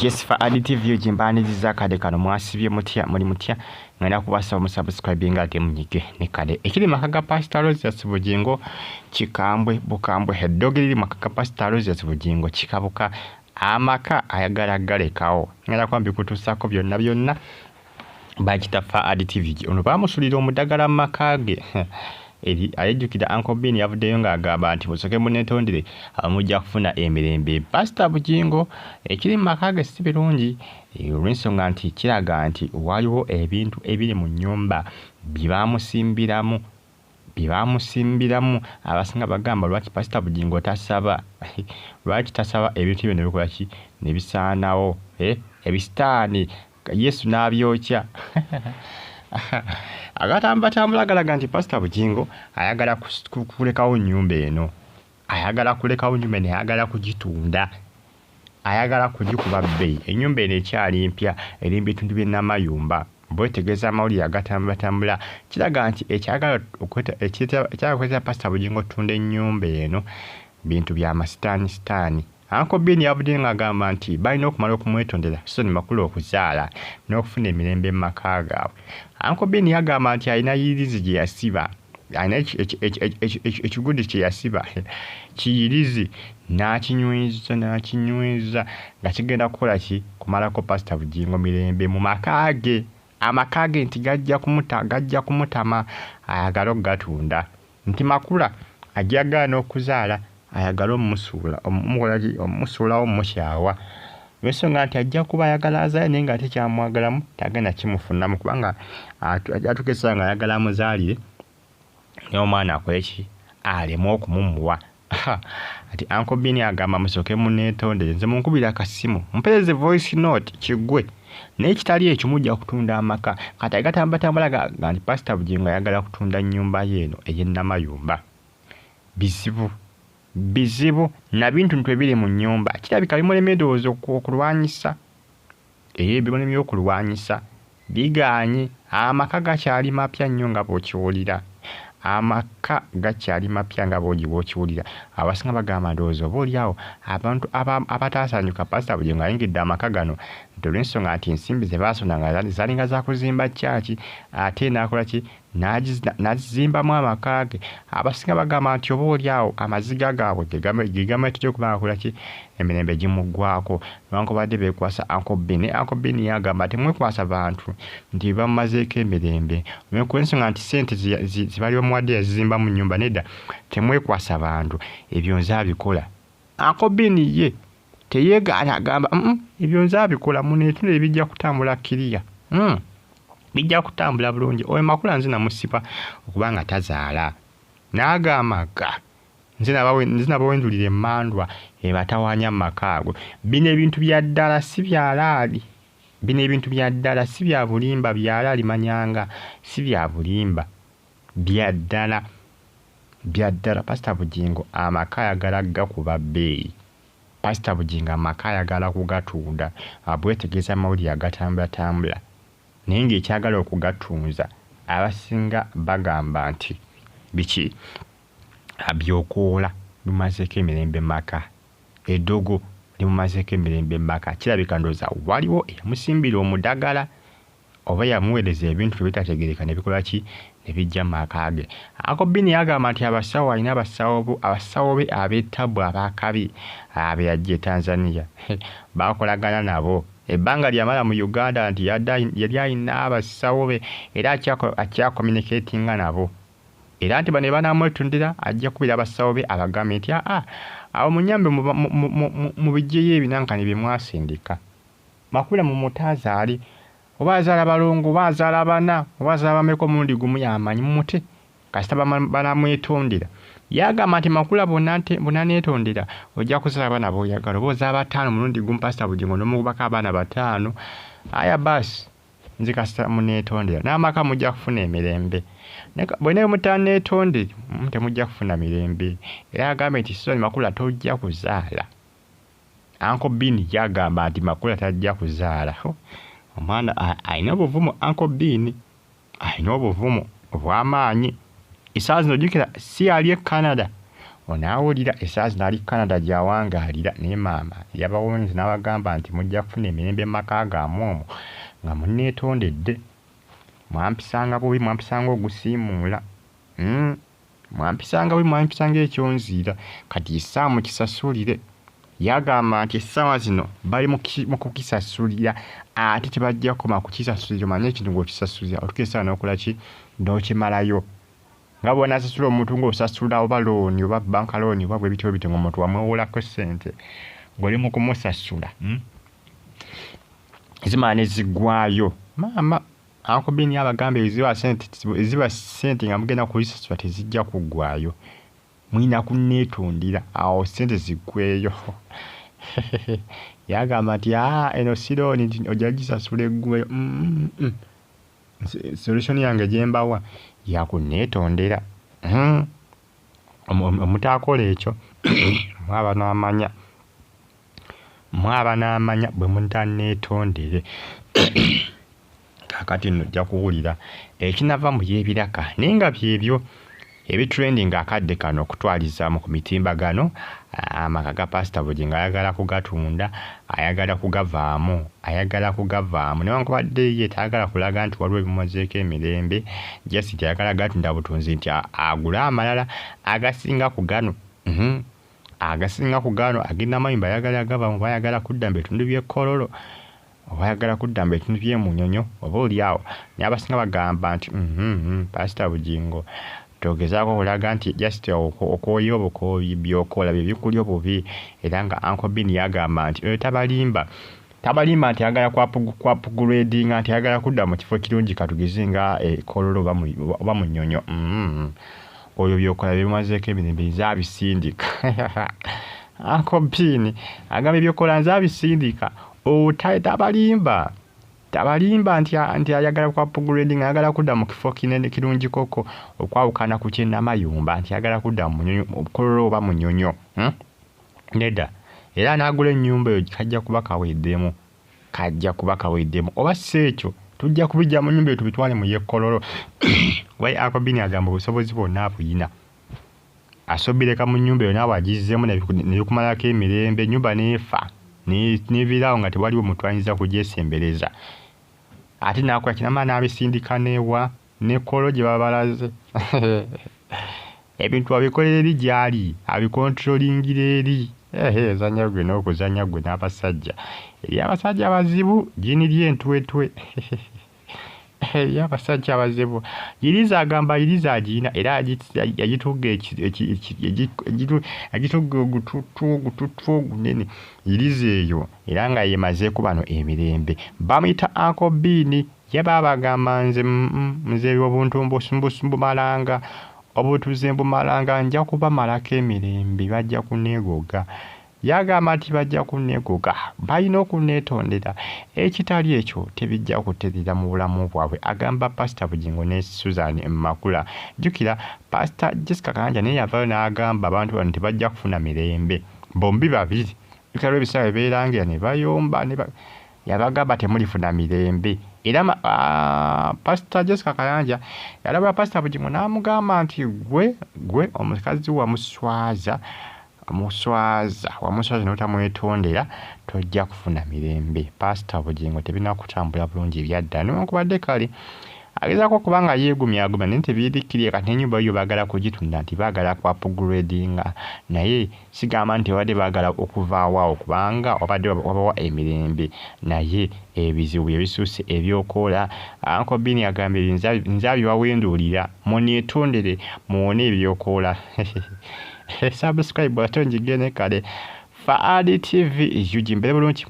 Yes, fa Adi TV gimbaniriza akade kano. Mwasibye mutya? Muli mutya? Ngenda kubasaba musubscribinga ate munyige ne kade. Ekiri maka ga Pastor Rosius Bugingo kikambwe bukambwe. Eddogo eriri maka ga Pastor Rosius Bugingo kikabuka, amaka ayagala galekawo. Ngenda kuba mbikutuusaako byonna byonna. Bakita fa Adi TV. Ono baamusulira omudagala mu maka ge. Eri ayejjukira Uncle Ben yavuddeyo ng'agamba nti musooke muneetondere mujja kufuna emirembe. Pasita Bugingo ekiri mu maka ge si birungi, olw'ensonga nti kiraga nti waliwo ebintu ebiri mu nnyumba bye baamusimbiramu bye baamusimbiramu. Abasinga bagamba, lwaki Pasita Bugingo tasaba? Lwaki tasaba ebintu ebyo ne bikola ki, ne bisaanawo? Ebisitaani Yesu n'abyokya. Agatambatambula galaga nti Pasita Bugingo ayagala kulekawo nnyumba eno, ayagala kulekawo nnyumba eno, ayagala kugitunda, ayagala kugikuba bbeeyi. Ennyumba eno ekyali mpya, eri mu bitundu by'e Namayumba. Bwetegeeza amawulire agatambulatambula kiraga nti ekyagala okuleetera Pasita Bugingo okutunda ennyumba eno bintu bya masitaani sitaani. Uncle Ben yavuddeyo ng'agamba nti balina okumala okumwetondera Susan Makula okuzaala n'okufuna emirembe mu maka gaabwe. Uncle Ben yagamba nti alina yirizi gye yasiba, alina ekigundi kye yasiba kiyirizi n'akinyweza n'akinyweza nga kigenda kukola ki, kumalako Pasita Bugingo mirembe mu maka ge. Amaka ge nti gajja kumuta, gajja kumutama ayagale okugatunda. Nti Makula ajja gaana okuzaala ayagale omusuula omukola ki, omusuulawo, omukyawa, olw'ensonga nti ajja kuba ayagala azaale naye ng'ate kyamwagalamu tagenda kimufunamu, kubanga atuuka essaawa ng'ayagala amuzaalire naye omwana akole ki, aleme okumumuwa. Ati Uncle Ben agamba musooke muneetondere, nze munkubire akasimu, mumpeereze voice note kiggwe, naye ekitali ekyo mujja kutunda amaka. Kati agatambatambula ga nti Pasita Bugingo ayagala kutunda nnyumba ye eno ey'e Namayumba. Bizibu bizibu na bintuntu ebiri mu nnyumba kirabika bimulemye ndowooza okulwanyisa. Era ebimulemye okulwanyisa bigaanye. Amaka gakyali mapya nnyo nga bw'okiwulira. Amaka gakyali mapya nga bw'okiwulira. Abasinga bagamba ndowooza oba oli awo abantu abataasanyuka Pasita Bugingo ayingidde amaka gano, nti olw'ensonga nti ensimbi ze baasonanga zaalinga za kuzimba church, ate n'akola ki, n'azizimbamu amaka ge. Abasinga bagamba nti oba oli awo amaziga gaabwe ge gamuleetedde okuba nga akola ki, emirembe gimuggwaako. Newankubadde beekwasa Uncle Ben, naye Uncle Ben ye agamba temwekwasa bantu nti bamumazeeko emirembe olw'ensonga nti ssente ze baali bamuwadde yazizimbamu nnyumba. Nedda, temwekwasa bantu, ebyo nze abikola. Uncle Ben ye teyeegaana, agamba ebyo nze abikola, muneetunule bijja kutambula kiriya. Bijja kutambula bulungi. Oyo Makula nze namusiba okuba nga tazaala. N'agamba ga nze nabawendulira emmandwa ebatawaanya mu maka ago. Bino ebintu bya ddala, si bya laali. Bino ebintu bya ddala, si bya bulimba, bya laali manyanga, si bya bulimba. Bya ddala. Bya ddala Pasita Bugingo amaka ayagala gakuba bbeeyi. Pasita Bugingo amaka ayagala kugatunda. Bwetegeeza amawulire agatambulatambula. Naye ng'ekyagala okugatunza abasinga bagamba nti biki byokoola bimumazeeko emirembe mu maka. Eddogo limumazeeko emirembe mu maka. Kirabika ndowooza waliwo eyamusimbira omudagala oba yamuweereza ebintu ebitategeereka ne bikola ki, ne bijja mu maka ge. Uncle Ben yagamba nti abasawo alina abasawo abasawo be ab'ettabbu ab'akabi be yaggya e Tanzania bakolagana nabo. Ebbanga lye yamala mu Uganda nti yali alina abasawo be era akyakominikeetinga nabo. Era nti bano banaamwetondera ajja kukubira abasawo be abagambe nti aa awo munyambe mubiggyeyo ebinankani bye mwasindika. Makula mumute azaale. Oba azaala balongo, oba azaala bana, oba azaala bameka omulundi gumu y'amanyi, mumute kasita banamwetondera. Yagamba nti Makula bw'onaneetondera ojja kuzaala abaana b'oyagala, oba ozaala bataano mulundi gumu Pasita Bugingo n'omukubako abaana bataano. Aya baasi nze kasita muneetondera n'amaka mujja kufuna emirembe. Bwe ne mutaneetondere temujja kufuna mirembe. Era agambye nti Susan Makula tojja kuzaala. Uncle Bean yagamba nti Makula tajja kuzaala. Omwana alina obuvumu, Uncle Bean alina obuvumu obw'amaanyi. Essaawa zino jjukira si ali e Canada. Onaawulira essaawa zino ali Canada gy'awangaalira naye maama yabawonze n'abagamba nti mujja kufuna emirembe mu maka gammwe omwo nga munneetondedde. Mwampisanga bubi, mwampisanga ogusiimuula. Mwampisanga bubi, mwampisanga ekyonziira. Kati essaawa mukisasulire. Yagamba nti essaawa zino bali mu kukisasulira ate tebajja kukoma kukisasulira. Omanye ekintu ng'okisasulira otuuka essaawa n'okola ki? N'okimalayo. Nga bw'onaasasula omuntu ng'osasula oba looni oba banka looni oba bwe bityo bityo ng'omuntu wamwewolako ssente ng'oli mu kumusasula. Zimala ne ziggwaayo. Maama Uncle Ben abagamba eziba ssente nga mugenda kuzisasula tezijja kuggwaayo. Mulina kunneetondera awo ssente ziggweeyo. Yagamba nti eno si looni nti ojja gisasula eggweeyo. Solution yange gye mbawa ya kunneetondera. Omutaakola ekyo mwaba n'amanya. Mwaba n'amanya bwe mutanneetondere. Kaakati nno ojja kuwulira ekinava mu by'ebiraka naye nga byebyo ebitrending akadde kano okutwalizaamu ku mitimbagano. Amaka ga Pasita Bugingo ayagala kugatunda, ayagala kugavaamu, ayagala kugavaamu newankubadde ye tayagala kulaga nti waliwo ebimumazeeko emirembe, just ayagala gatunda butunzi nti agule amalala agasinga ku gano. Agasinga ku gano ag'e Namayumba ayagala gavaamu oba ayagala kudda mu bitundu by'e Kololo oba ayagala kudda mu bitundu by'e Munyonyo oba oli awo. Naye abasinga bagamba nti Pasita Bugingo togezaako okulaga nti just okooye obukooyi by'okola bye bikuli obubi. Era nga Uncle Ben yagamba nti oyo tabalimba, tabalimba nti ayagala kwapugradinga nti ayagala kudda mu kifo kirungi katugeze nga Kololo oba Munyonyo. Oyo by'okola bimumazeeko emirembe nze abisindika. Uncle Ben agamba ebyokola nze abisindika. Tabalimba. Tabalimba nti ayagala kwapugradinga, ayagala kudda mu kifo kinene kirungi koko okwawukana ku ky'e Namayumba nti ayagala kudda mu Munyonyo, Kololo oba Munyonyo. Nedda. Era n'agula ennyumba eyo kajja kuba kaweddemu. Kajja kuba kaweddemu. Oba si ekyo tujja kubijja mu nnyumba eyo tubitwale mu y'e Kololo. Wayi Uncle Ben agamba obusobozi bwonna abuyina. Asobireka mu nnyumba eyo naawe agizzeemu ne bikumalako emirembe, ennyumba n'efa n'ebeeraawo nga tewaliwo muntu ayinza kugyesembereza. Ate n'akola kinamala n'abisindika n'ewa ne Kololo gye babalaze. Ebintu abikolera eri gy'ali, abikontrolingira eri. Zannya ggwe n'okuzannya ggwe n'abasajja. Eri abasajja abazibu jjiini ly'entwetwe. Eri abasajja abazibu. Yiriza agamba yiriza agiyina era agitugga ogututu ogututu ogunene. Yiriza eyo era nga yemazeeko bano emirembe. Bamuyita Uncle Ben. Ye baabagamba nze nze obuntu mbumalanga, obutuuze mbumalanga nja kubamalako emirembe bajja kunneegoga. Yagamba nti bajja kunneegoga, balina okunneetondera. Ekitali ekyo tebijja kutereera mu bulamu bwabwe, agamba Pasita Bugingo ne Susan Makula. Jjukira Pasita Jessica Kayanja naye yavaayo n'agamba abantu bano tebajja kufuna mirembe. Bombi babiri. Jjukira lw'ebiseera bye beerangira ne bayomba ne yabagamba temulifuna mirembe. Era Pasita Jessica Kayanja yalabula Pasita Bugingo n'amugamba nti gwe omukazi wamuswaza wamuswaza n'otamwetondera tojja kufuna mirembe. Pasita Bugingo tebinakutambula bulungi ebyadda newankubadde kale agezaako okuba nga yeegumyagumya naye tebirikkiriye. Kati n'ennyumba yo baagala kugitunda nti baagala kwapugradinga naye sigamba nti babadde baagala okuvaawo awo kubanga wabadde wabawa emirembe naye ebizibu bye bisusse ebyokoola. Uncle Ben agambye nze abibawenduulira munneetondere muwone ebyokoola. Subscribe ate ongigene kale. Faadi TV UG mbere bulungi.